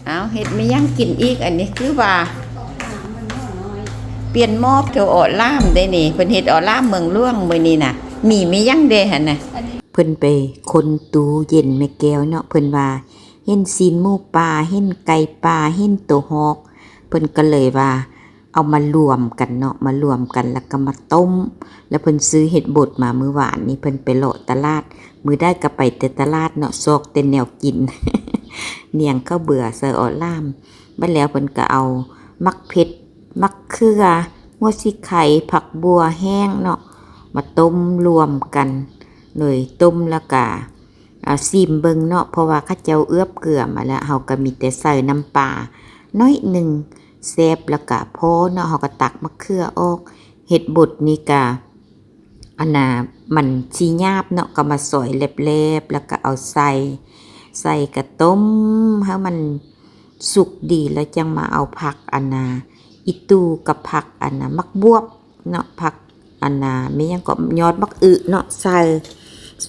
ອ້າວ ເຮັດແມ່ຫຍັງກິນອີກ? ອັນນີ້ຄືວ່າປ່ຽນໝໍ້ແຖວເອາະຫຼາມເດ້ນີ້ ເພິ່ນເຮັດເອາະຫຼາມເມືອງຫຼວງມື້ນີ້ນະ. ມີແມ່ຫຍັງແດ່ຫັ້ນນະ? ເພິ່ນໄປຄົ້ນຕູ້ເຢັນແມ່ແກ້ວເນາະ ເພິ່ນວ່າເຫັນຊີ້ນໝູປ່າ ເຫັນໄກ່ປ່າ ເຫັນໂຕຮອກ ເພິ່ນກໍເລີຍວ່າ ເອົາມາລວມກັນເນາະ ມາລວມກັນ ແລ້ວກໍມາຕົ້ມ ແລ້ວເພິ່ນຊື້ເຫັດບົດມາມື້ວານນີ້ ເພິ່ນໄປເລາະຕະຫຼາດ ມື້ໃດກໍໄປແຕ່ຕະຫຼາດເນາະ ຊອກແຕ່ແນວກິນ ໜຽງເຂົ້າເບືອໃສ່ເອາະຫຼາມ. ບັດແລ້ວເພິ່ນກໍເອົາໝາກເຜັດ ໝາກເຂືອ ຫົວສີໄຄ ຜັກບົ່ວແຫ້ງເນາະ ມາຕົ້ມລວມກັນ ໂດຍຕົ້ມແລ້ວກໍ ອາ ຊີມເບິ່ງເນາະ ເພາະວ່າເຂົາເຈົ້າເອືອບເກືອມາແລ້ວ ເຮົາກໍມີແຕ່ໃສ່ນ້ຳປາໜ້ອຍໜຶ່ງ ແຊບແລ້ວກະພໍເນາະ. ເຮົາກໍຕັກໝາກເຂືອອອກ ເຫັດບົດນີ້ກະ ອັນນ່າ ມັນຊິຫຍາບເນາະ ກໍມາຊອຍແຫຼບໆ ແລ້ວກໍເອົາໃສ່ ໃສ່ກະຕົ້ມໃຫ້ມັນສຸກດີ ແລ້ວຈັ່ງມາເອົາຜັກ ອັນນ່າ ອີ່ຕູ່ກັບຜັກ ອັນນ່າ ໝາກບວບ ເນາະ ຜັກ ອັນນ່າ ແມ່ນຫຍັງເກາະ ຍອດໝາກອຶເນາະ ໃສ່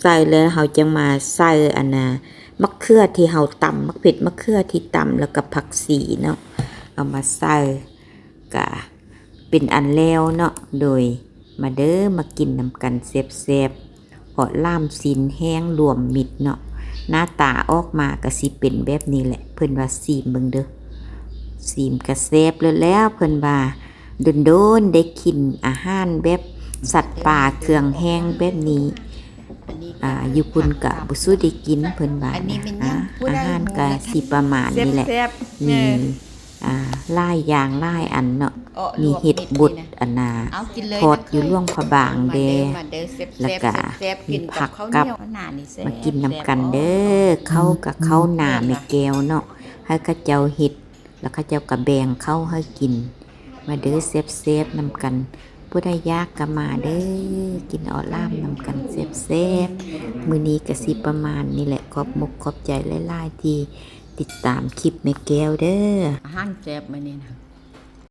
ໃສ່ແລ້ວເຮົາຈຶ່ງມາໃສ່ ອັນນ່າ ໝາກເຂືອທີ່ເຮົາຕຳ ໝາກເຜັດ ໝາກເຂືອທີ່ຕຳ ແລ້ວກໍຜັກຊີເນາະ ເອົາມາໃສ່ ກະເປັນອັນແລ້ວເນາະ. ໂດຍ ມາເດີ ມາກິນນຳກັນແຊບໆ ເອາະຫຼາມຊີ້ນແຫ້ງລວມມິດເນາະ ໜ້າຕາອອກມາກໍຊິເປັນແບບນີ້ແຫຼະ ເພິ່ນວ່າ. ຊີມເບິ່ງເດີ ຊີມກະແຊບແລ້ວໆ ເພິ່ນວ່າ ດົນໆ ໄດ້ກິນອາຫານແບບສັດປ່າເຄື່ອງແຫ້ງແບບນີ້ ອາ ຢູ່ພຸ້ນກະບໍ່ສູ້ໄດ້ກິນ ເພິ່ນວ່ານະ. ອາ ອາຫານກະຊິປະມານນີ້ແຫຼະ ມີ ອາ ຫຼາຍຢ່າງຫຼາຍອັນເນາະ ມີເຫັດບົດ ອັນນ່າ ທອດຢູ່ຫຼວງພະບາງແດ່ ແລ້ວກະມີຜັກກັບ ມາກິນນຳກັນເດີ. ເຂົ້າກະເຂົ້າໜາແມ່ແກ້ວເນາະ ໃຫ້ເຂົາເຈົ້າເຮັດ ແລ້ວເຂົາເຈົ້າກະແບ່ງເຂົ້າໃຫ້ກິນ. ມາເດີ ແຊບໆ ນຳກັນ ຜູ້ໃດຢາກກະມາເດີ ກິນເອາະຫຼາມນຳກັນແຊບໆ. ມື້ນີ້ກະຊິປະມານນີ້ແຫຼະ ຂອບມົກຂອບໃຈຫຼາຍໆ ທີ່ຕິດຕາມຄລິບແມ່ແກ້ວເດີ. ອາຫານແຊບມື້ນີ້ນະ.